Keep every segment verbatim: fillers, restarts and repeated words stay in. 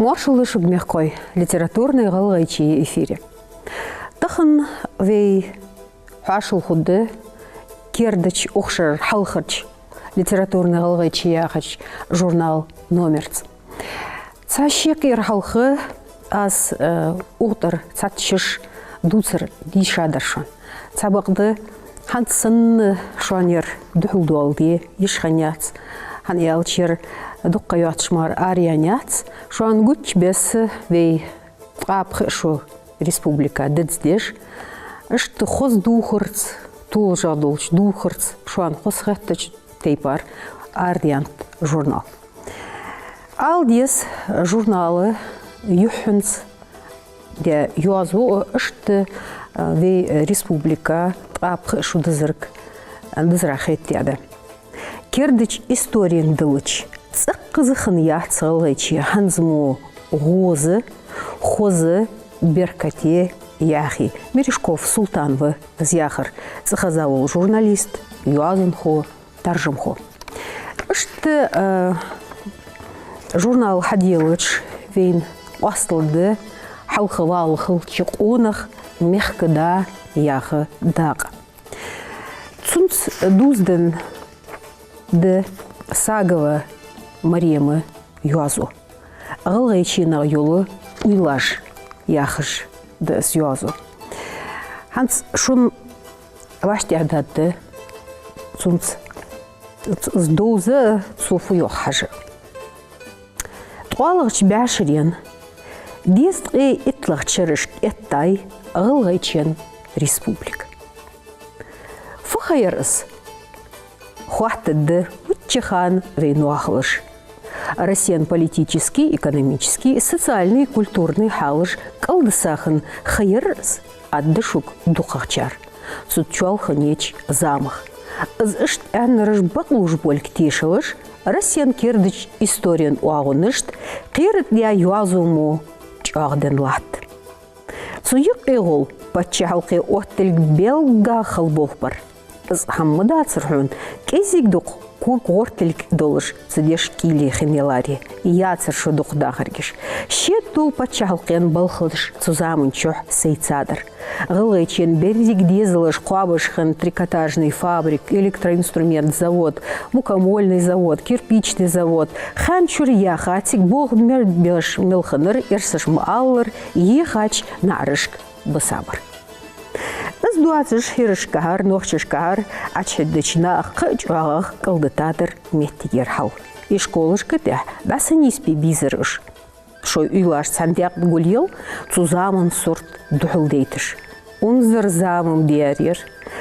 Моаршал да шуга, мехкахой! Литературни гӀалгӀайче я эфире. Тахан вай хьоашал хургда кердача укх шера хьалхарча «Литературни гӀалгӀайче» яхача журнала номерца. Цхьа-ши кӀира хьалха аз, э, укх тӀара цхьацца шераш дувцар дийша дар шоана. Цхьабакъда, хӀанз санна шоана ер духьал доаладе йиш хиннаяц, хӀана аьлча ер дукха ха йоацаш мара араяьннаяц. Шоана гуча бесса вай ткъаь пхи шу республика дизадеш, иштта хоза дувхарца, толашагӀа долча дувхарца шоана хоза хеттача тайпара арадаьннад журнал. Ала деза, журнала юххьанца даь йоазув а иштта, а, вай республика ткъаь пхи шу дизарг, дизара хетадаь да. Кердача исторена диллача, цӀаккха а хиннаяц ГӀалгӀайче хӀанз мо гӀоза, хоза, беркате яхе. Мережков Султан ва из яхар, цӀихеза вола журналист, йоазонхо, таржамхо. Иштта, а, журнал хьаделлача вайна къоасталургда хьалха вала хилча къонах «Мехка да» яха дакъа. Цунца дувзаденна да Сагова Марема йоазув. «ГӀалгӀайченах йола уйлаш» яхаш да из йоазув. ХӀанз шун вӀаштӀехьдаргда цунца, из довза, цо фу йоах хьажа. ТкъоалагӀча бӀаьшерен дезткъеи итталагӀча шерашка эттай ГӀалгӀайчен республика. Фу ха яр из? Хоаттаргда, мичча хана вай ноахалаш, Россен политически, экономически, социальни, культурни хьалаш кӀалдиса хинна ха яр из, аргда шуга дукхагӀчар, цу чоалханеча замах. Из иштта аьннараш бакълувш болга тешалаш, Россен кердача исторен оагӀонашта кхераддаь йоазув мо чӀоагӀденна латт. Цу юкъе гӀолла паччахьалкхе оттилга белггала хала болх бар. Из хӀама ма дацар хьона, кӀезига-дукха кога гӀортилга долаш цу деша кӀийле хинна яларе, яцар шо дукха дахаргаш. Шеъдола паччахьалкхен балхаш цу заман чухь сайцадар. ГӀалгӀайчен беррига дезалаш кхоабаш хинна трикотажни фабрика, электроинструмент завод, мукомольни завод, кирпични завод, ханчур яхациг болх мел беш мел хиннар, эрсаша ма аллара, ехача наӀарашка бисабар. Из доацаш хӀирашкахьара, нохчашкахьара Ӏочухьеддача наха кхы а чӀоагӀагӀа кӀалдитадар моттигера хьал. Ишколашка тӀехьа дӀа са нийсбе безар уж. Шоай уйлаш цхьан даькъе гулъел, цу заман сурт духьалдайташ. Унзара зама ма дарий ер,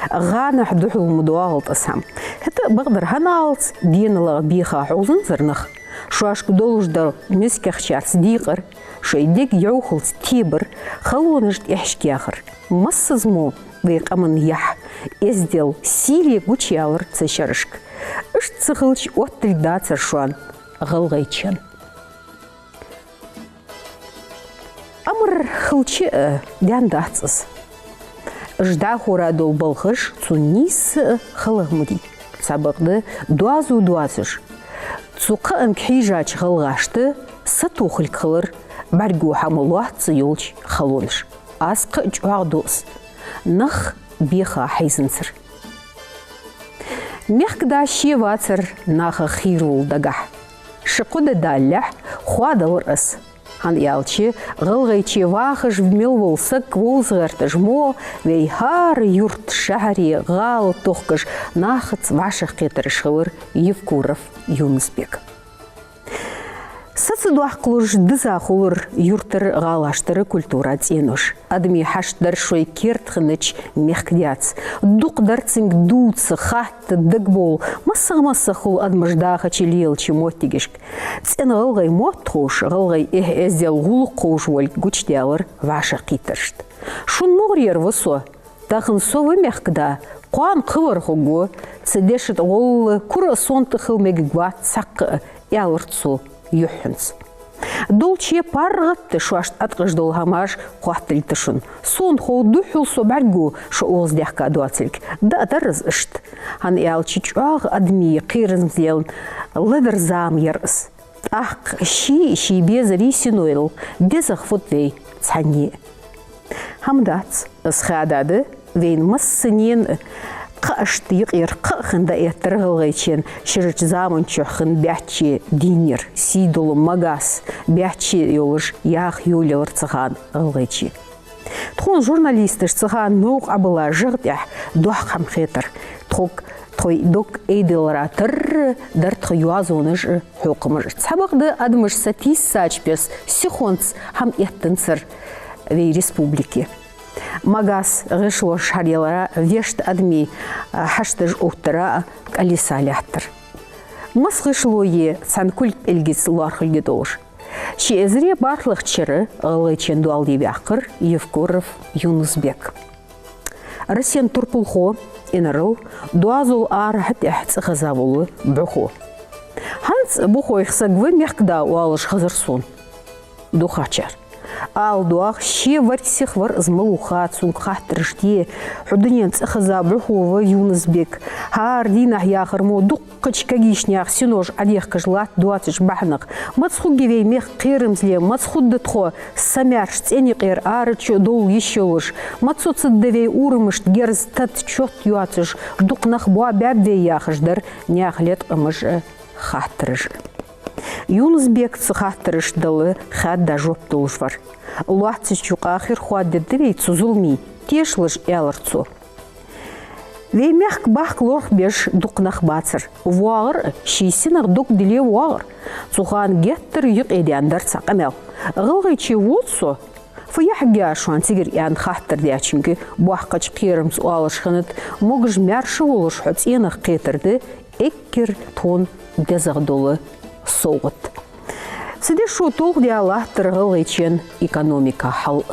гӀанахь духьал ма доагӀалда из хӀама. ХӀаьта а бакъдар хӀаналца денал беха хьовзанзар нах, шоашка долаш дола мискахчарца декъар, шоай дег йӀовхалца тебар, халонаш тӀехьашка яхар. Массаза мо вай къаман яхь, эздел, сийле гучаялар цу шерашка. Иштта ца хилча оттилга дацар шоана ГӀалгӀайчен. Амар хилча а даьннадац из. Уж дӀахо дола балхаш цунна нийсса а халагӀа ма дий. Цхьабакъда, доазув доацаш, цу кхаанга хьежача гӀалгӀашта сатохилга хилар бӀаргаго хӀама лоацца йолча халонаша. Аз кхы а чӀоагӀду из, нах беха хьайзанзар. Мехкда ше вацар наха хийра вола дагахьа. Ши-кхо ди далалехь хоадалар из. ХӀана аьлча, ГӀалгӀайче вахаш мел вола саг вовза гӀерташ мо, вай хӀара юрта, шахьаре гӀала тохкаш, нахаца вӀашагӀкхетараш хилар Евкуров Юнус-Бек. Сацадоаккхалуш диза хулар юртара, гӀалаштара культура, цӀенош. Адамий хьашт дар шоай керда хиннача мехкдаьца. Дукха дар цунга дувца, хатта, дагабовла, массагӀа-массагӀа хул адамаш дахача, лелача моттигашка. ЦӀена гӀалгӀай мотт ховш, гӀалгӀай эхь-эздел, гӀулакх ховш волга гучадаьлар вӀашагӀкхетарашта. Шун мугӀара ер ва со, тахан со ва мехкда, кхоана кхывар хургва, цу деша тӀа гӀолла кура а сона тӀа хила мегаргвац цхьаккха а, аьлар цо юххьанца. Долчча паргӀата шоашта ӀотӀакхаш дола хӀамаш хоаттилга да шун. Сона хов, духхьал со бӀаргаго шо укхаза даьхка доацилга. Даа дар из иштта. ХӀана аьлча, чӀоагӀа адамий кхерамзлен ледара зама яр из. ТӀаккха ший, ший безарий синойл дезагӀа фуд вай цхьанне а. ХӀама дац, из хадад вайна массанена а, кхаашта юкъера кхаъ хинна дӀаэттар ГӀалгӀайчен ширача заман чухь хинна баьчча дийнъяр, сий дола Магас баьчча йолаш яха йолаялар цу хана ГӀалгӀайче. Тхона журналисташа цу хана новкъа Ӏобилла жагӀа тӀехь доккха хӀама хетар. Тхога, тхоай дог айдалара тарра дар тха йоазонаш а, хьокхамаш а. Цхьабакъда адамаш сатийсача бесса сихонца хӀама эттанзар вай республике. Магас гӀишлош хьаялара вешта адамий хьашташ увттара а кӀалиса лаьттар. Масса гӀишло я цхьан кулг-пӀелгаца лоархӀалга долаш. Ши эзари бархӀлагӀча шера ГӀалгӀайчен доал де ваьккхар Евкуров Юнус-Бек. Россен турпалхо, инарал, доазол арахьа тӀехь цӀихеза вола бӀухо. ХӀанз бӀухойх саг ва мехкда оалаш хезар сона дукхагӀчар. Ала доагӀа, ше варгсих вар из малув ха, цунга хаттараш де. Хьо дунен цӀихеза бӀухо ва, Юнус-Бек. ХӀара дийнахьа яхар мо дуккхача кагийча наьха синош Ӏодехкаш латта доацача бахьанах. Маца хургья вай мехка кхерамзле, маца хургда тхо са маьрша цӀен юкъера арачо довла йиш йолаш, маца цадда вай урамашта герз тата чот йоацаш, дукха нах боабаьб вай яхаш дар наьха латкъамаш а, хаттараш а. Юнус-Бека цу хаттарашта дала хадда жоп долаш вар. Лоацача юкъа хир хоададергда вай цу зуламий, тешалаш, аьлар цо. Вай мехка бахка лорхбеш дукха нах бацар. ВоагӀар а, ший синах дог дилла воагӀар. Цу хана геттара юкъедаьнна дар цхьа къамаьл. ГӀалгӀайче вода со, фу яхьаргья шоана цигара, аьнна хаттар даьчунга, боккхача кхерамца оалаш хиннад: могаш-маьрша волаш хьо цӀенах кхетар да эггара тхона дезагӀа дола совгӀат. Цу дешо толхадаь латтар ГӀалгӀайчен экономика хьал.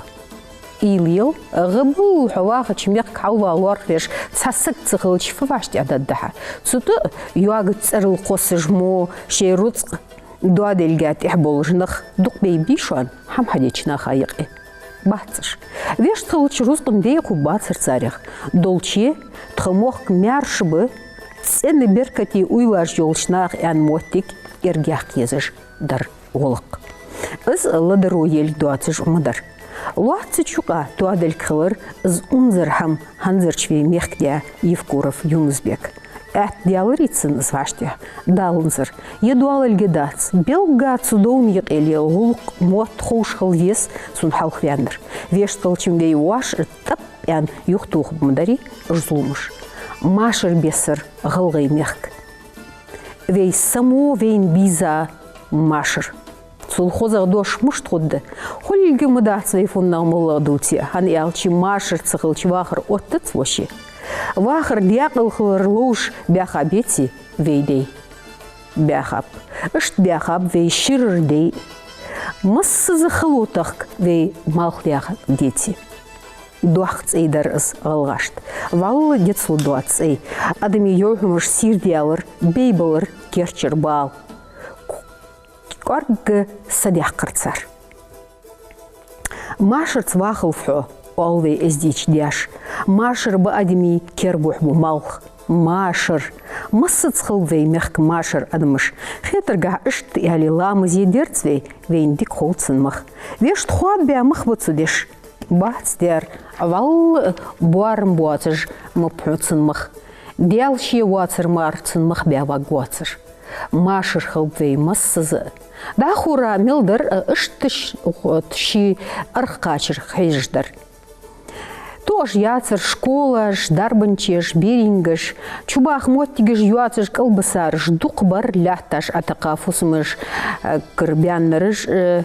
Уйла ел, гӀа баллал хьо вахача мехка хьалвала лоархӀаш цхьа саг ца хилча, фу вӀаштӀехьадергда хьа? Цу тӀа йоагаца цӀерал кхоссаш мо шоай рузкъа доаделга тӀехьа болаш нах дукха байбий шоана хӀама хьадеча наха юкъе? Бац уж. Вешта хилча, рузкъан декъа хургбацар царех. Долче тха мохк маьрша ба, цӀена беркате уйлаш йолча наха аьнна моттиг кӀергьяккха езаш дар гӀулакх. Из ладаро елга доацаш ма дар. Лоацача юкъа тоадалга хилар из унзара хӀама хӀанзарча вай мехка даь Евкуров Юнус-Бек. Аьтта даьларий цунна из вӀаштӀехьа? Даланзар. Е доалалга дац. Белгга цу довна юкъе лела гӀулакх, мотт ховш хила веза цунна хьалхаваьннар. Вешта хилча-м вай воаш тӀап аьнна юхатохаргма дарий уж зуламаш. Машар бесар ГӀалгӀай мехка. Вай са мо вайна бийза машар. Цул хозагӀа дош мишта хургда? Хулилга ма дац вай фуннагӀа моллагӀа дувце а, хӀана аьлча машар ца хилча вахар оттац воше. Вахар даькъала хилар ловш баьха беций вай дай? Баьхаб. Иштта баьхаб вай ширара дай. Массаза хало тахка вай малх даьха деций. Доккха цӀай дар из гӀалгӀашта. ВӀалла дицлургдоаца цӀай. Адамий йовхьамаш сийрдаьлар, бейбалар керчара бала. КӀоарга садаьккхар цар. Машарца вахалва хьо, оал вай эздийча даьша. Машар ба адамий кербухь бу малх. Машар. Массаза хилба вай мехка машар адамаш. Хетаргахьа, иштта аьле, ламазе дерца вай, вайна дика хов цун мах. Вешта хоабаь мах ба цу деша. Бац дер, вӀалла боарам боацаш ма ба хьона цун мах. Даьла ше воацар мара цун мах баь варгвоацар. Машар хилба вай массаза а. ДӀахо мел дар а, иштта ш-, ший аргӀа кхачар хьежаш дар. Тоъаш яцар школаш, дарбанчеш, берингаш, чубаха моттигаш йоацаш кӀалбисараш дукха бар, лаьтташ Ӏотакха фусамаш, э, кара баьннараш, э,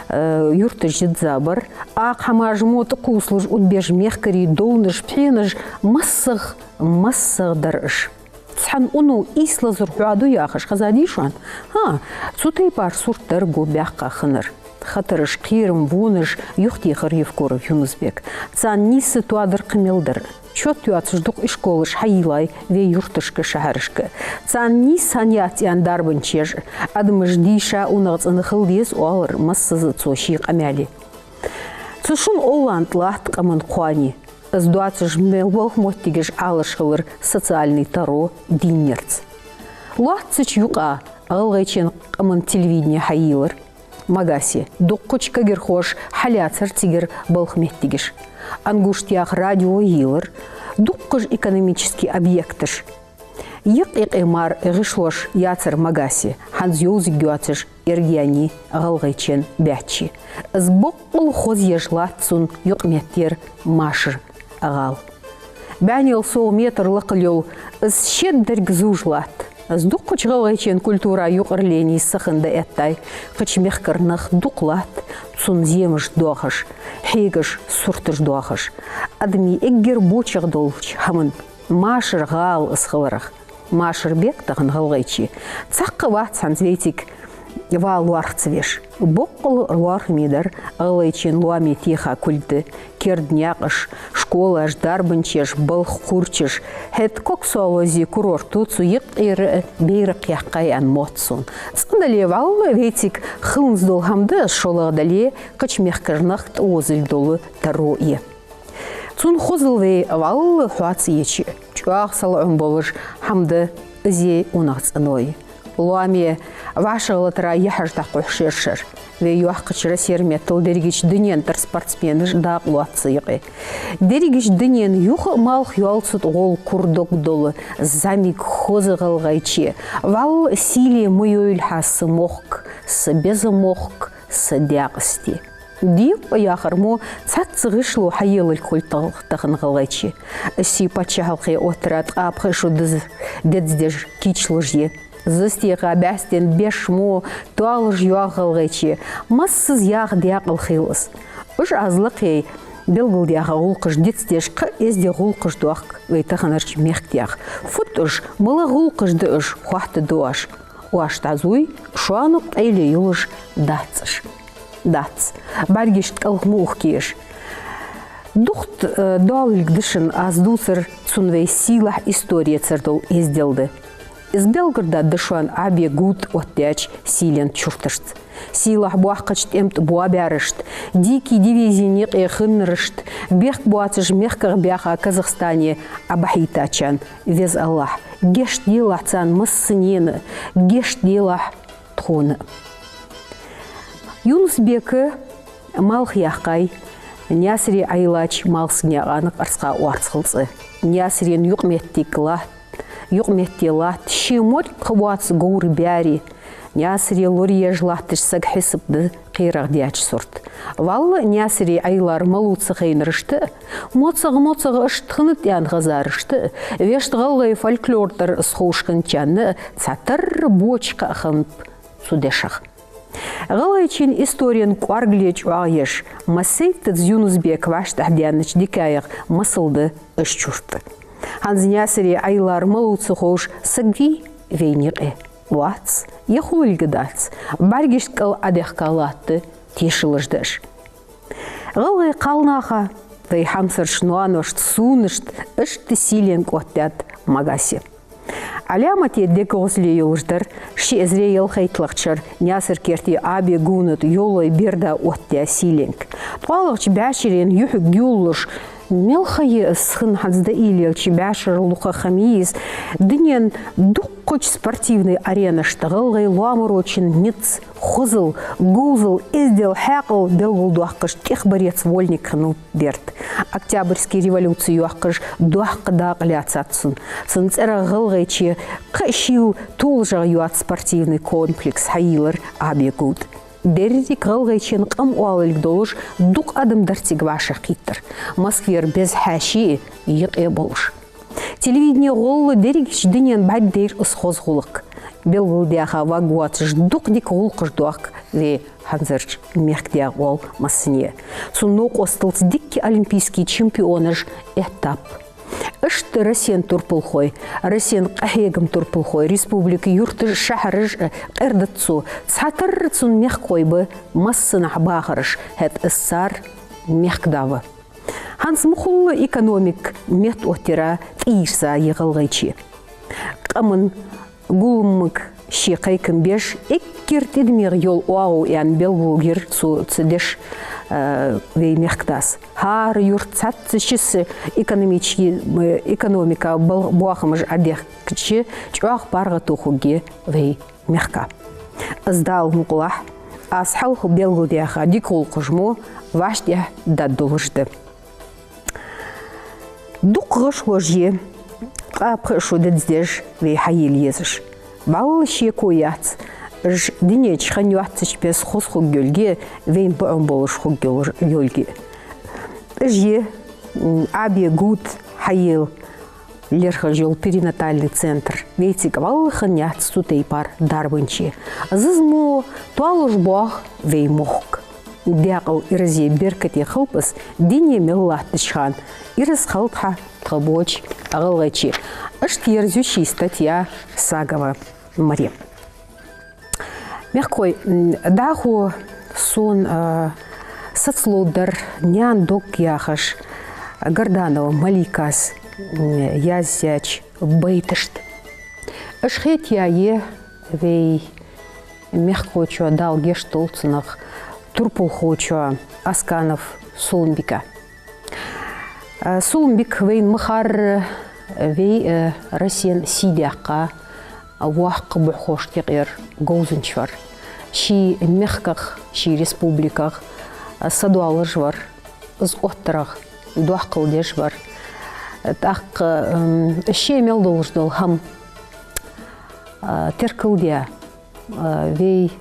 э, юрташ йизза бар. Акха хӀамаш мо тӀакхувсалуш удабеш мехкарий довнаш, пхьенаш, массагӀа, массагӀа дар уж. Цхьан уно ийс лазар хьоаду яхаш хезадий шоана? ХӀаа, цу тайпара сурт дар го баьккха хиннар. Хатараш, кхерам, вонаш юхатехар Евкуров Юнус-Бека. Царна нийсса тоадар кхы мел дар. Чот йоацаш дукха ишколаш хьайийллай вай юрташка, шахьарашка. Царна нийсса хӀана яц аьнна дарбанчеш а, адамаш дийша, унахцӀена хила деза оалар массаза цо ший къамаьле. Цу шун овлант латт къаман кхоане. Из доацаш мел балха моттигаш Ӏалаш хилар социальни таро дийнъярца. Лоацача юкъа ГӀалгӀайчен къаман телевидени хьайийллар Магасе. Дуккхача кагирхоша хьалаьцар цигара балха моттигаш. «Ангушт» яха радио йийллар. Дуккхача экономически объекташ. Юкъ-юкъе мара гӀишлош яцар Магасе, хӀанз йовзаргйоацаш эргаяьннай гӀалгӀайчен баьччеи. Из боккъал хоза еш латт цунна юкъ-меттера Машар гӀала. БӀаьнел сов метр лакхал йола из шедарг зувш латт. Из дуккхача гӀалгӀайчен культура юкъарлена сахана дӀаэттай, кхыча мехкара нах дукха латт цунна земаш доахаш, хьегаш, сурташ доахаш. Адамий эггара бочагӀа долча хӀаман Машар гӀала из хиларах. Машар бек тахан ГӀалгӀайче. Цхьаккха вац хӀанз вайцига ва лоархӀ ца веш. Боккъал лоархӀаме дар ГӀалгӀайчен лоаме теха кулг да: керда наькъаш, школаш, дарбанчаш, балха кхурчаш. ХӀаьта Коксоалози курорто цу юкъера байракх яьккхай аьнна мотт сона. Цкъа дале, вӀалла вайцига хиланза дола хӀама да из, шоллагӀа дале, кхыча мехкара нах тӀаозалга дола таро я. Цунна хозал вай вӀалла хьоаца еча, чӀоагӀа салоӀам болаш хӀама да из унахцӀеной. Лоаме вӀашагӀлатара яхьаш дӀакхухьаш яр шера. Вай йоккхача Россера меттала дерригача дунен тӀара спортсменаш дакъа лоац цу юкъе. Дерригача дунен юха а малх йоал цу тӀа гӀолла кура дог дола зӀамига хоза ГӀалгӀайче. ВӀалла сийле ма йойла хьа са мохк, са беза мохк, са Даькъасте. Декъа яхар мо цхьацца гӀишло хьаелалга хул тах-, тахан ГӀалгӀайче. Россе паччахьалкхе оттара ткъаь пхи шу деза деза деза деза кийчлуш я. Застеха бӀаьстен беш мо тоалуш йоагӀа ГӀалгӀайче. Массаза яха даькъала хийла из. Уж аз лакхъяь белгалдаьха гӀулакхаш дицдеш, кхы эздий гӀулакхаш доахк вай таханарча мехкдаха. Фуд уж, малагӀа гӀулакхаш да уж, хоаттаргда оаш. Оаш дӀазуй, шоана къайле йолаш дац уж. Дац. БӀаргашта кӀалха ма ухкий уж. Дукха, э, доаллилга да шун аз дувцар цун вай сийлахь историяцара дола эздел да. Из белгалдаьд шоана Ӏаьбе ГӀуда оттадаьча сийленан чурташца. Сийлахь боккхача тӀем тӀа боабаьрашта, дикий дивизен юкъе хиннарашта, бехк боацаш мехках баьха Казахстане Ӏобахьийтачарна. Веза АллахӀ, гешт делахь царна массанена, гешт делахь тхона. Юнус-Бека малх яьккхай Наьсаре Ӏайиллача Малсагнаькъан Къарцхьа орцахьал цӀа. Наьсарен юкъ-моттиг латт, юкъ-метте латт, ший морг кхы боаца говр баьри. Наьсаре лораеш латташ саг хьисап да кхерагӀа даьча сурта. ВӀалла Наьсаре Ӏайиллар малув ца хайнарашта а, моцагӀа-моцагӀа иштта хиннад аьнна хазарашта а, вешта гӀалгӀай фольклора тӀара из ховш хинначарна а цхьатарра боча кхаъ хиннаб цу дешах. ГӀалгӀайчен историен кӀоаргале чӀоагӀъеш, массайтаза Юнус-Бека вӀаштӀехьдаьннача дикаех масал да из чурт. ХӀанз Наьсаре Ӏайиллар малув ца ховш саг вий вайна юкъе? Вац, е хулилга дац. БӀаргашта кӀал Ӏодехка латта тешалаш да уж. ГӀалгӀай кхалнаха, вай хьамсарча ноаношта, сунашта иштта сийленга оттадаьд Магасе. Ӏаламате дега гӀозале йолаш дар ши эзаре ялхайтталагӀча шера Наьсар-Керте Ӏаьбе ГӀунат йолой берда оттадаь сийленг. ТкъоалагӀча бӀаьшерен юхьиг юллуш, мел ха я из хинна хӀанз дӀаийллача бӀаьшера лукха ха ма йий из, дунен дуккхача спортивни аренашта гӀалгӀай лоамарочун низ, хозал, говзал, эздел, хьаькъал белгалдоаккхаш тӀехбарец вольник хиннав берд. Октябрьски революци йоаккхаш доккха дакъа лаьцад цун. Цун цӀерагӀа ГӀалгӀайче кхы а шийла толашагӀа йоаца спортивни комплекс хьайийллар Ӏаьбе ГӀуда. Деррига ГӀалгӀайчен къам оалалга долаш дукха адам дар цига вӀашагӀкхийттар. Москвера беза хьаьший а юкъе болаш. Телевидене гӀолла дерригача дунен бӀаргадайра из хоза гӀулакх. Белгалдаьха ваг воацаш дукха дика гӀулакхаш доахк вай хӀанзарча мехкдаха, оал массане. Цун новкъосталца дикка олимпийски чемпионаш, этап. Иштта Россен турпалхой, Россен къахьегама турпалхой, республика юрташ, шахьараш а къердац цо. Цхьатарра цун мехкахой ба массанахьа бахараш, хӀаьта из цар мехкда ва. ХӀанз ма хулла экономика меттаоттаяра тӀаийрза я ГӀалгӀайче. Къаман гулламага ше кхайкам беш, эггара тӀадамегӀа йола оагӀув аьнна белгалйир цо цу деша, э, вай мехкдас. ХӀара юрта цхьацца ши са экономически, э, экономика бал-, боахамаш Ӏодехкача, чӀоагӀа паргӀато хургья вай мехка. Из Дала мукъалахь, аз хьалха белгалдаьха дика гӀулакхаш мо вӀаштӀехьдаргдолаш да. Дукха гӀаш лож я, ткъаь пхи шу деза деш вай хьаела езаш. БӀаьлла шеко яц, уж дунен чу хинна йоацача беса хоза хургйолга, вайна бӀун болаш хургйолга. Уж я, м, Ӏаьбе Гуд хьаела лерхӀаш йола перинатальный центр. Вай цига вӀалла хинна яц цу тайпара дарбанче. Из мо тоалуш боагӀа вай мохк. Даькъала ираз беркате хилба из, дуне мел латтача хана ираз хилда хьа тха боча ГӀалгӀайче. Иштта ерзаю ший статья Сагова Мари. Мехкахой, м, дӀахо сона, а, сацлургдар «Наьна дог» яхаш Гарданова Маликас, м, яздаьча байташта. Уж хетаяь я вай мехкахочоа, Дала гешт долда цунах, турпалхочоа Асканов Сулумбика. А, Сулумбик вайна ма харра, вай, э, Россен сий даьккха, воккха бӀухошта юкъера говзанча вар. Ший мехках, ший республиках, а, садоалаш вар, из оттарах доаккхал деш вар. ТӀаккха, м, ше мел долаш дола хӀама, а, теркалдаь, а, вай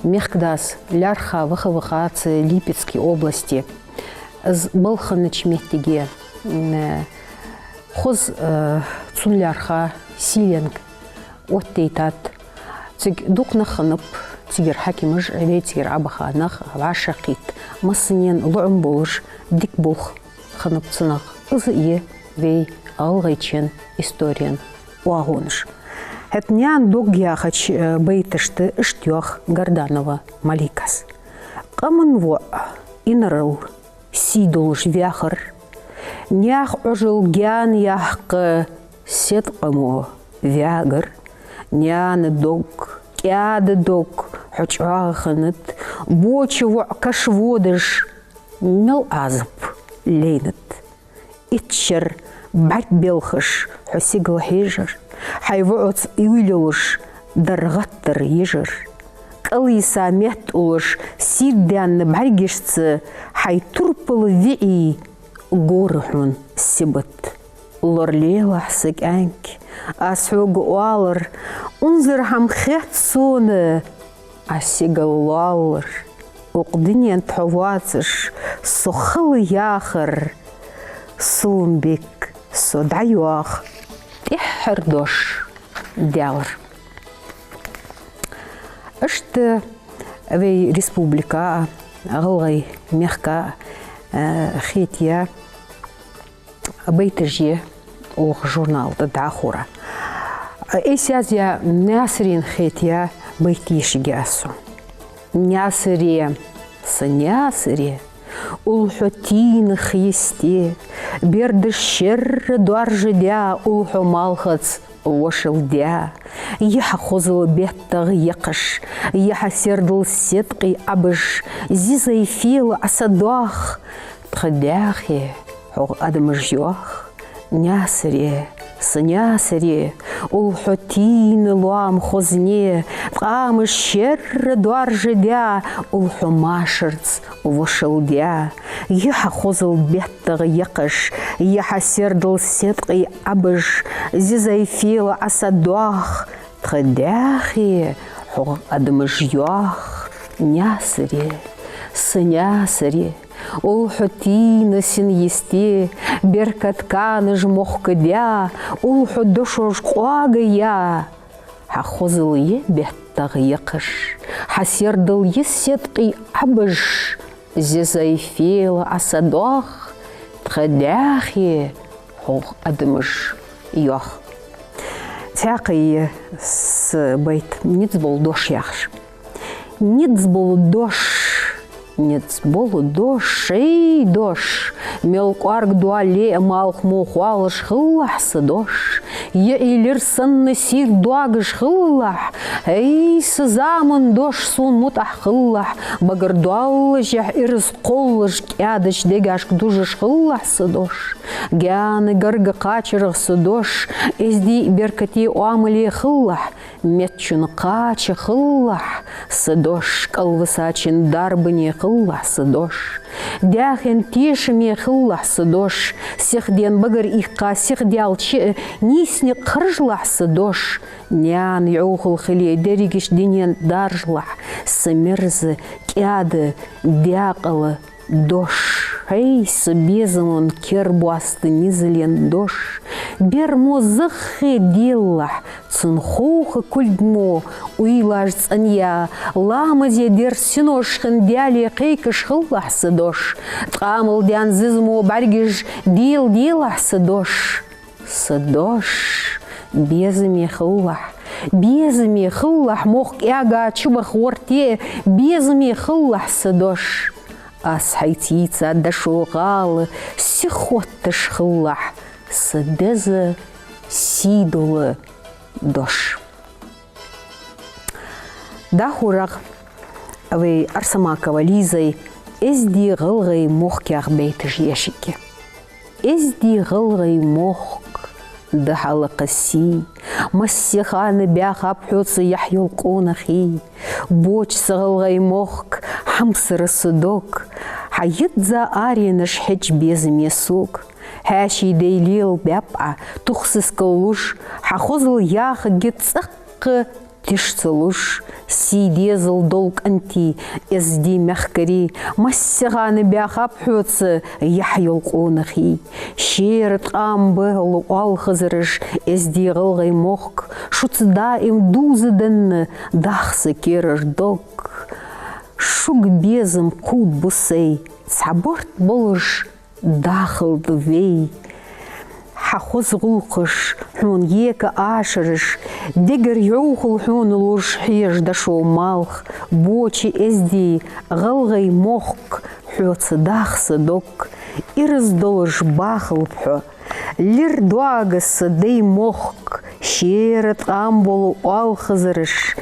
мехкдас лаьрхӀа ваха-ваха цу Липецкий области, из балха хиннача моттиге, м, хоза, а, цунна лаьрхӀа сийленг оттадайтад. Цига дукха нах хиннаб, цигара хьакимаш, вай цигара Ӏобаха нах, вӀашагӀкхийтта. Массанена лоӀам болаш, дика болх хиннаб цунах. Из я вай ГӀалгӀайчен историен оагӀонаш. ХӀаьта «Наьна дог» яхача, э, байташта иштта йоах Гарданова Маликас: «Къаман воӀ инарал сий долаш ваьхар, наьха Ӏожал гаьна яккха седкъамо ваьгар. Наьна дог, кӀаьда дог, хьо чӀоагӀа хиннад, боча воӀ каша водаш, мел Ӏазап лайнад. Итт шера бӀарг белхаш хьо сигала хьежар, хьай воӀаца уйла йолаш дар гӀаттар йижар. КӀалйиса метта улаш, сийрдаьнна бӀаргашца хьай турпала виӀий гора хьона сибат. Лоралелахь, са кӀаьнк, аз хьога оалар, унзара хӀама хет сона Ӏа сигала лоаллар. Укх дунен тӀа хьо воацаш, со хала яхар, Сулумбик, со дӀайоах тӀеххьара дош даьлар». Иштта вай республика, ГӀалгӀай мехка, э, хетаяь байташ я укх журнала тӀа дӀахо. Айса язъяь Наьсарена хетаяь байт ешаргья аз сона. Наьсаре, са Наьсаре, улл хьо тийна ха йисте, бердаш шерра доаржадаь, улл хьо малхаца вошал даь. Я хьа хозал беттагӀа екхаш, я хьа сердал седкъий Ӏабаш, зи зай фела Ӏа са доах, тха даьхе хьох адамаш йоах. Наьсаре, са Наьсаре, улл хьо тийна лоам хозне, ткъамаш шерра доаржадаь, улл хьо машарца вошал даь. Я хьа хозал беттагӀа екхаш, я хьа сердал седкъий Ӏабаш, зи зай фела Ӏа са доах, тха даьхе хьох адамаш йоах. Наьсаре, са Наьсаре, улл хьо тийна син йисте, беркат канаш мохк даь, улл хьо дошош къоагаяь. Хьа хозал я беттагӀа екхаш, хьа сердал я седкъий Ӏабаш, зи зай фела Ӏа са доах, тха даьхе хьох адамаш йоах. Цхьаькха я са байт «Низ бола дош» яхаш. Низ бола дош, низ бола дош, шоай дош, мел кӀоарга доалле а, малх мо хоалаш хилалахь са дош. Е Ӏуйра санна сийрда доагаш хилалахь, эй, са заман дош, сона мутӀахь хилалахь, багара доаллашехь ираз кхоллаш, кӀаьдача дегашка дужаш хилалахь са дош. Гаьна гарга кхачарах са дош, эздий беркате оамале хилалахь, меттачун кхача хилалахь са дош, кӀалвисачун дарбане хилалахь са дош. Даьхен тешаме хилалахь са дош, сихден багара иккха сихдаьлча а, нийса никъ харжалахь са дош. Наьна йӀовхал хиле дерригача дунен даржалахь са мерза, кӀаьда, даькъала дош. Хьей, са безаман кербоаста низален дош. Бер мо заххе делалахь, цун ховха кулг мо уйлаш цӀанъяь, ламазе дер синош хинна Даьлага кхайкаш хилалахь са дош. Ткъамал даьнна зиза мо бӀаргаш деладелахь са дош. Са дош, безаме хилалахь, безаме хилалахь, мохк кӀаьга чубаха варте, безаме хилалахь са дош. Аз хьайца йийца дошо гӀала сихотташ хилалахь са деза, сийдола дош. ДӀахо рагӀ вай Арсамакова Лизай «Эздий гӀалгӀай мохк» яха байташ ешиге. Эздий гӀалгӀай мохк, да хьалакха сий, массе хана баьхаб хьоца яхь йола къонахий. Боча са гӀалгӀай мохк, хьамсара са дог, хьа йизза аренаш хьеж безаме сог. Хьаьший дай лелабаьб Ӏа, тух сискал луш, хьа хозал яхаргья цӀаккха тиша ца луш, сий дезал дола кӀантий, эздий мехкарий, массе хана баьхаб хьоца яхь йола къонахий. Шера ткъам бола оалхазараш, эздий гӀалгӀай мохк, шуца даим дузаданна дах са керара дог. Шуга безам кхувда бусай, цхьа борт болаш дахалда вай. Хьа хоза гӀулакхаш, хьона ека ашараш, дегара йӀовхал хьона луш хьежа дошо малх, боча эздий гӀалгӀай мохк, хьоца дах са дог, ираз долаш бахалба хьо. Лир доага са дай мохк, шера ткъам бола оалхазараш,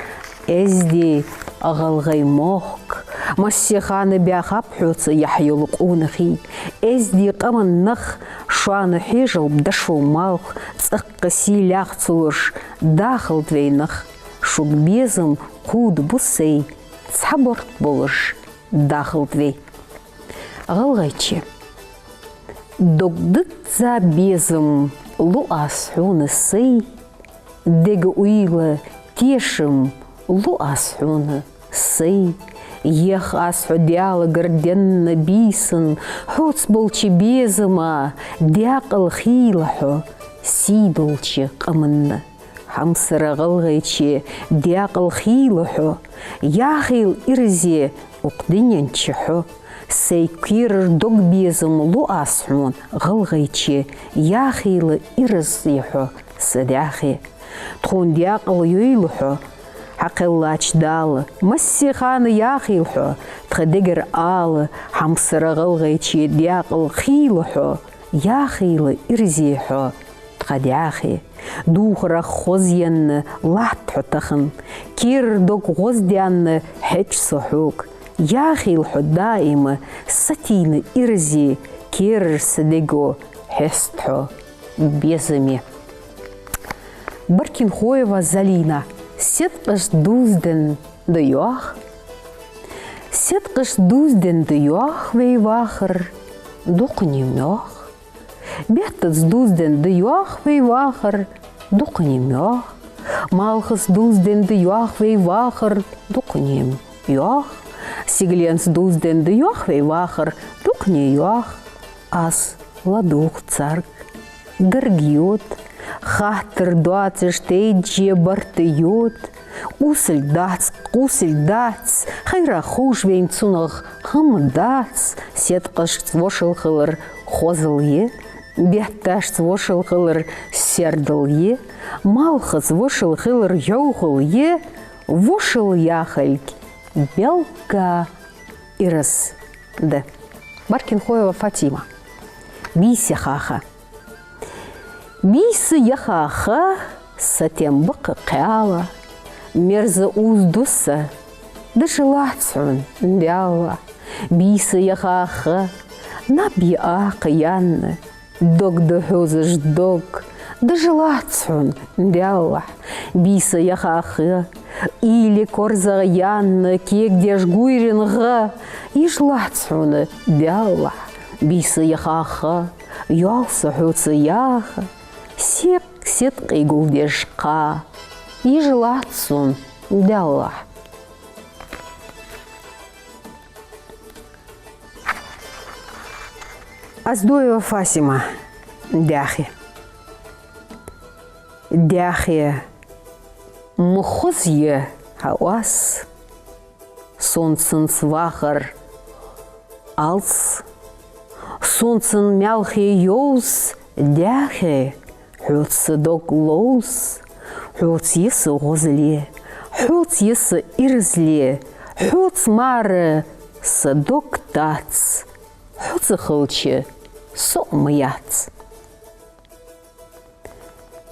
эздий гӀалгӀай мохк, массе хана баьхаб хьоца яхь йола къонахий. Эздий къаман нах, шоана хьежалба дошо малх, цӀаккха сий лаьха ца луш дахалда вай нах. Шуга безам кхувда бусай, цхьа борт болаш дахалда вай. ГӀалгӀайче. Дог дизза безам лу аз хьона сай, дега уйла тешам лу аз хьона сай. Ех аз хьо Даьлагара денна бийсан, хьоца болча безама даькъала хийла хьо сий долча къаманна. Хьамсара гӀалгӀайче, даькъала хийла хьо, яхийла ираз я укх дунен чу хьо. Сай керара дог безам лу аз хьона, гӀалгӀайче, яхийла ираз я хьо са даьхе. Тхона даькъала йойла хьо, хьакхеллача Дала, массе хана яхийла хьо тха дегара ала. Хьамсара гӀалгӀайче, даькъала хийла хьо, яхийла ираз я хьо тха даьхе. Духарах хозъенна латт хьо тахан, керара дог гӀоздаьнна хьеж со хьога. Яхийла хьо даим сатийна ираз я, керара са дего хьест хьо безаме. Баркинхоева Залина. Седкъашца дувзаденна да йоах. Седкъашца дувзаденна да йоах вай вахар, дукха нима йоах. Беттаца дувзаденна да йоах вай вахар, дукха нима йоах. Малхаца дувзаденна да йоах вай вахар, дукха нима йоах. Сигаленца дувзаденна да йоах вай вахар, дукха нима йоах. Аз ладувгӀ царга, гарга йода, хаттар доацаш тайже барт йода. Къувсалг дац, къувсалг дац, хайра ховш вайна цунах хӀама дац. Седкъашца вошал хилар хозал я, бетташца вошал хилар сердал я, малхаца вошал хилар йӀовхал я, вошал яхилга белгга ираз да. Баркинхоева Фатима. Бийса хаха. Бийса яха ха, са тем ба-кх кхаьлла, мерза уз ду са, дажа лац хьона, Даьллахь. Бийса яха ха, наб я акха яьнна, дог да хьозаш дог, дажа лац хьона, Даьллахь. Бийса яха ха, уйла корзагӀа яьнна, кегадеш гуйрин гӀа, йижа лац хьона, Даьллахь. Бийса яха ха, йоал со хьоца яха, секх седкъий гулдеш кха, йижа лац сона, Даьллахь. Оздоева Фасима. Даьхе. Даьхе, ма хоза я хьа оаз, сона цунца вахар алц, сона цун маьлхе йовз, Даьхе, хьоца са дог ловз, хьоца я са гӀозале, хьоца я са ирзале, хьоца мара са дог дац, хьо ца хилча со а ма яц.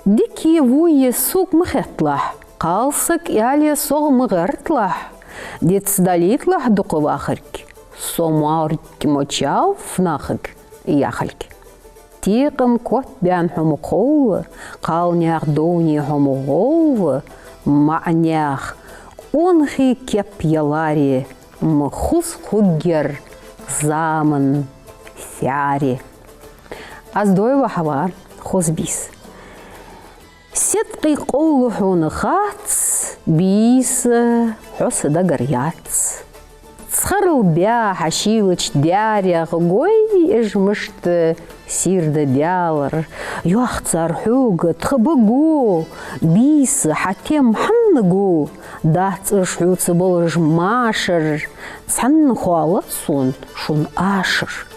Дика е, во е сога ма хеталахь, кхалсаг аьле сох ма гӀерталахь, дицдалийталахь дукха вахарг, со моаргӀа ма чалва нахага яхалга. Текъам котбаьнна хьо ма кховла, кхалнаьха довне хьо ма гӀовла, маӀанаьха онхий кеп яларе, ма хоза хургьяр заман саьре. Оздоева Хьава, «Хоза бийса». Седкъий къовла хьона хац, бийса, хьо са дагара яц. Цхьарал баь хьа шийлача даьрех гой уж мишта сийрда даьлар. Йоах цар хьога: «Тха ба го, бийса, хьа тем хьанна го? Дац уж хьоца болаш машар, цхьанна хоалац сона шун ашар».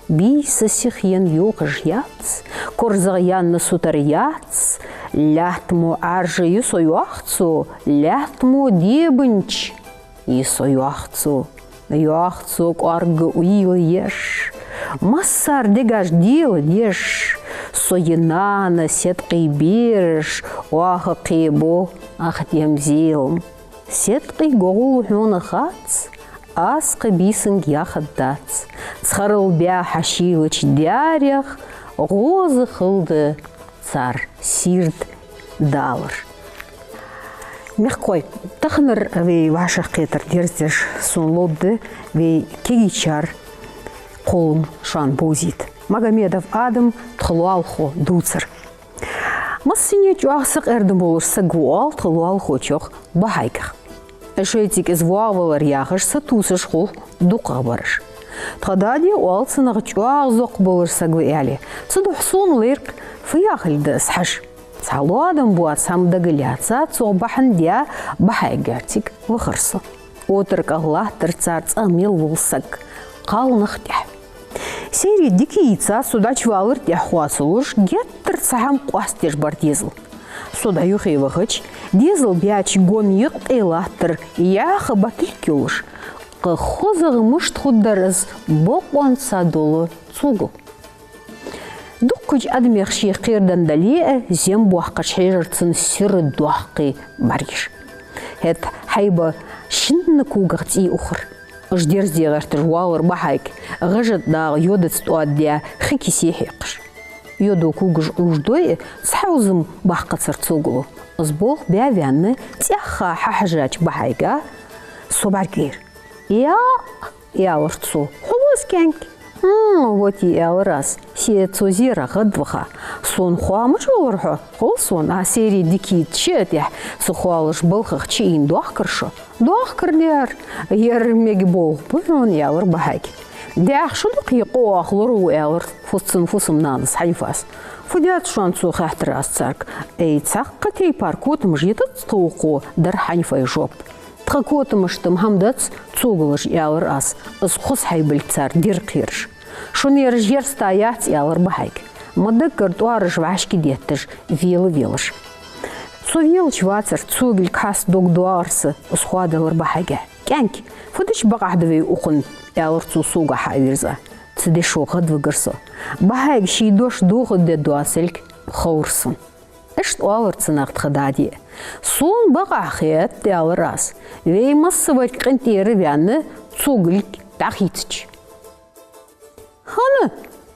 Бийса сихъенна йоахаш яц, корзагӀа яьнна сутара яц, лаьтта мо Ӏаьржа я со, йоах цо, лаьтта мо дебанча я со, йоах цо. Йоах цо кӀоарга уйла еш, массар дегаш деладеш, со я нана седкъий бераш, оаха кхебу ах дем зелам. Седкъий къовла хьона хац, аз кхы бийсанга яхаргдац. Цхьарал баь хьа шийлача даьрех гӀоза хилда цар сийрда далар. Мехкахой, таханара вай вӀашагӀкхетар дерзадеш сона ловргда вай кегийчар кхоллам шоана бовзийта. Магомедов Адам, «Тха лоалахо дувцар». Массане чӀоагӀа сакъердам болаш саг ва оал тха лоалахочох Бахьайгах. Шоайцига из воагӀавалар яхаш сатувсаш хул дукхагӀбараш. Тха даде оал цунах чӀоагӀа зокх болаш саг ва аьле. Цудухьа сона лайракх, фу яхилга да из хьажа. Цхьа лоадам боаца хӀама дага лаьца, цох бахьан даь Бахьайгага цига вахар со. Отарках латтар цар цӀагӀа мел вола саг кхалнах тӀехьа. Сайре дика йийца, со дӀачувалар тӀехьа хоацалуш, геттара цхьа хӀама къоастадеш бар дезала. Со дӀа-юхе вахача, дезал баьча гон юкъе латтар яха батилг йолаш, кхы хозагӀа мишта хургдар из бокъонца дола цогал. Дуккхача адамех шийх кхераденна дале а, зем боаккхаш хьежар цун сира доккхий бӀаргаш. ХӀаьта хьайба шинна когах цӀий ухар. Уж дерзаде гӀерташ воаллар Бахьайг, гӀажа тӀа дагӀа йодаца тӀоададаь, хи кисе хьекхаш. Йодо когаш Ӏовижадой а, цхьа узам баккхацар цогало. Из болх баь ваьнна, цӀаьхха хьахьежача Бахьайга со бӀаргавайра. «Я, — аьлар цо, — хьо ва из, кӀаьнк?» «Хм, вот и, — аьлар аз, — се цо зерах гӀадваха. Сона хоамаш волар хьо, хов сона, аз сайре дика йийца шиъ а тӀехьа ца хоалаш балхах чуийна доахкар шо». «Доахкар дер, ер мега болх ба хьона», — аьлар Бахьайга. «Даьх шу дукха е къо оаха лору», — аьлар фусцун фусам-нанас Хьанифас. «Фу даьд шоана цо?» — хаьттар аз царга. «Ай, цхьаккха тайпара котамаш йитац тха укхо», — дар Хьанифай жоп. «Тха котамашта-м хӀама дац цогалаш», — аьлар аз, из хоза хьайбалга цар дир кхераш. «Шун ераш ерста яц», — аьлар Бахьайга. Ма даггара тӀоараш вӀашкадетташ, вела велаш. Со велача вацар, цогалга хьаста дог доагӀар са, из хоадалар Бахьайга. «КӀаьнк, фу дича бакъахьа да вай укхунна?» — аьлар цо сога хьавийрза. Цу дешо гӀадвигар со. Бахьайга ший дош дохаде доацилга ховр сона. Иштта оалар цу наха тха даде. Сона бакъахьа хет, аьлар аз, вай массаварг къинтӀера ваьнна, цогилг дӀахийцача. ХӀана?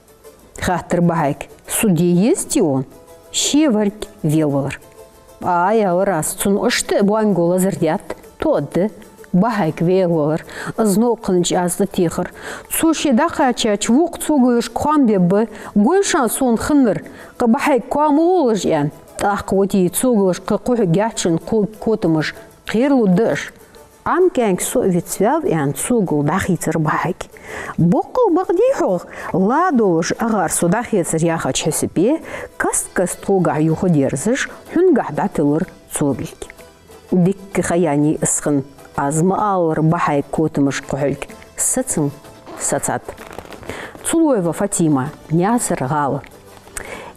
— хаьттар бахьайга. — Со де езий хьона? Ше варг велавалар. — Ай, — аьлар аз, — цунна иштта а боанго лазар даьд, тоъаргда. Бахьайга велавалар. Из новкъа хиннача аз тӀатехар. Цо ше дӀакхаьчача, вокх цогилашка хоам бебба. Гой шоана сона хиннар, кхы бахьайга коа ма лолаш, аьнна. ТӀаккха вати цогилашка кхухьа гечденна кхо-, котамаш кхералургда уж. Ӏамкаьнга со а вицваьв, аьнна, цогал дӀахийцар бахьайга. Боккъал бакъдий хьогӀ, ла долаш агӀар со дӀахецар яхача хьисапе, каст-каста тхогахьа юхадерзаш, хьунгахьа дӀатиллар цогилг. Дикка ха яьннай из хинна, аз ма аллара, бахьайга котамаш кхухьилга. Сацам сацад. Цулоева Фатима, Наьсар-гӀала.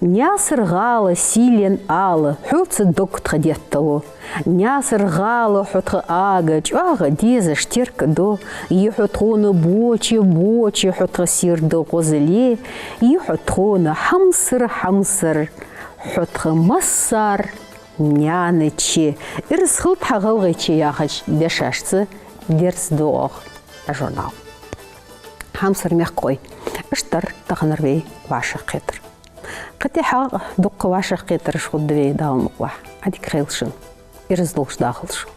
Наьсар-гӀала, сийлен ала, хьоца дог тха детталу. Наьсар-гӀала, хьо тха ага, чӀоагӀа дезаш теркадо. Е хьо тхона боча, боча, хьо тха сийрда гӀозале. Е хьо тхона хьамсара, хьамсара, хьо тха массара наьна че. Ираз хилда хьа «ГӀалгӀайче» яхача дешашца дерзадоагӀа журнал. Хьамсара мехкахой, иштта дар таханара вай вӀашагӀкхетар. Кхы тӀехьагӀа дукха вӀашагӀкхетараш хургда вай, Дала мукъалахь. Ӏадика хийла шун. Ираз долаш дахалда шун.